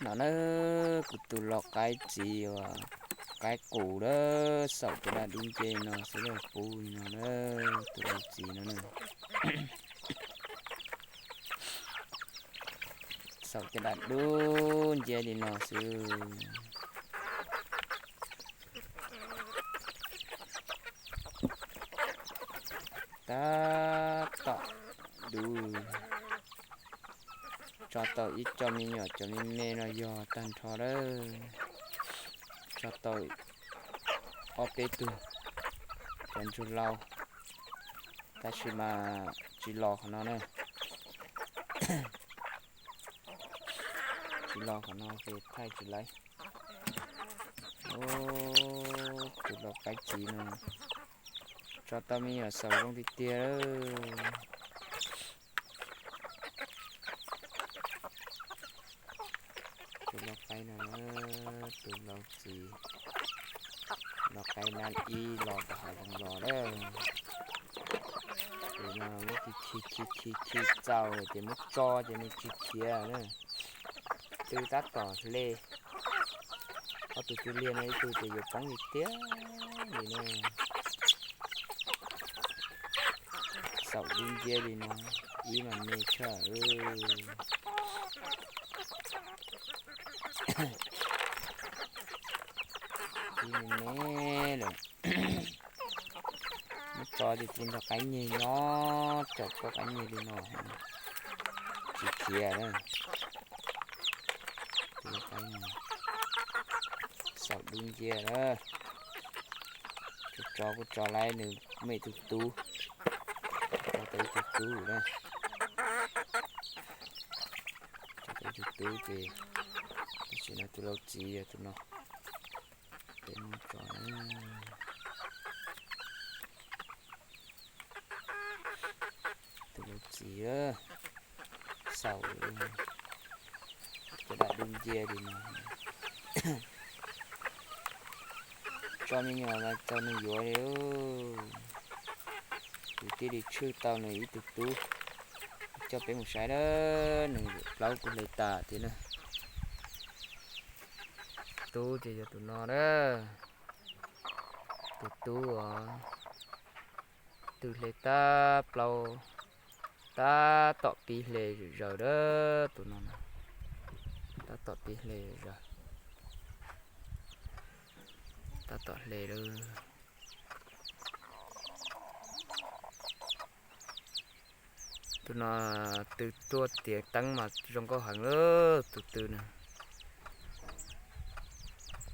No na, kuv tus lau qaib txiv uas qaib qus lawm, xaum caj dab dub nce no xwb, pub li no na, tus lau txiv no na. Xaum caj dab dub nce li no xwb. Tab tom dub. Tso tau ib co me nyuam cov me me no yog tag nrho lawm. Tso tau ob peb tug cov ntsuag lau, tab sis mas tsis los qhov no na. Tsis los qhov no ces thaij tsis laiv. Tus lau qaib txiv no tso tau me nyuam xaum zoo tiag tiag lawm. Tus lau qaib no, tus lau txiv, lau qaib nab ib los tom hav zoov los lawm. Tus no muab khi khi khi khi khi txaus ces muab tso ces nws tsis khiav na. Tw tab tom hle. Ob tug tw liag no ib tug ces yuav poob li tiag li na. Xaum dub nciab li no, ib mas me tshaj. Ib me me lawm. Muab tso ces cia nrog qaib nyeg nyob, caum koj qaib nyeg li no, tsis khiav na. Tus qaib no xaum dub nciab na. Tso kuj tso laiv, nws muaj ib tug tub, tso tau ib tug tub na. Tso tau ib tug tub ces tam sim no tus lau txiv yog tus no. Peb muab tso na. Tus lau txiv xaum caj dab dub nciab li no. Tso me nyuam mas txaus nws yuav li. Kuv thiaj li tshwj tau nws ib tug tub coj peb mus saib na. Nws plaub kuv hle tas tiag na. Tub ces yog tus no na. Tus tub os, twb hle tab plaub, tab tom pib hle zom zaws na. Tus no na, tab tom pib hle zom zaws, tab tom hle lawm. Tus no tw tuaj tiav teeb mas zoo nkauj heev lawm tus tw na.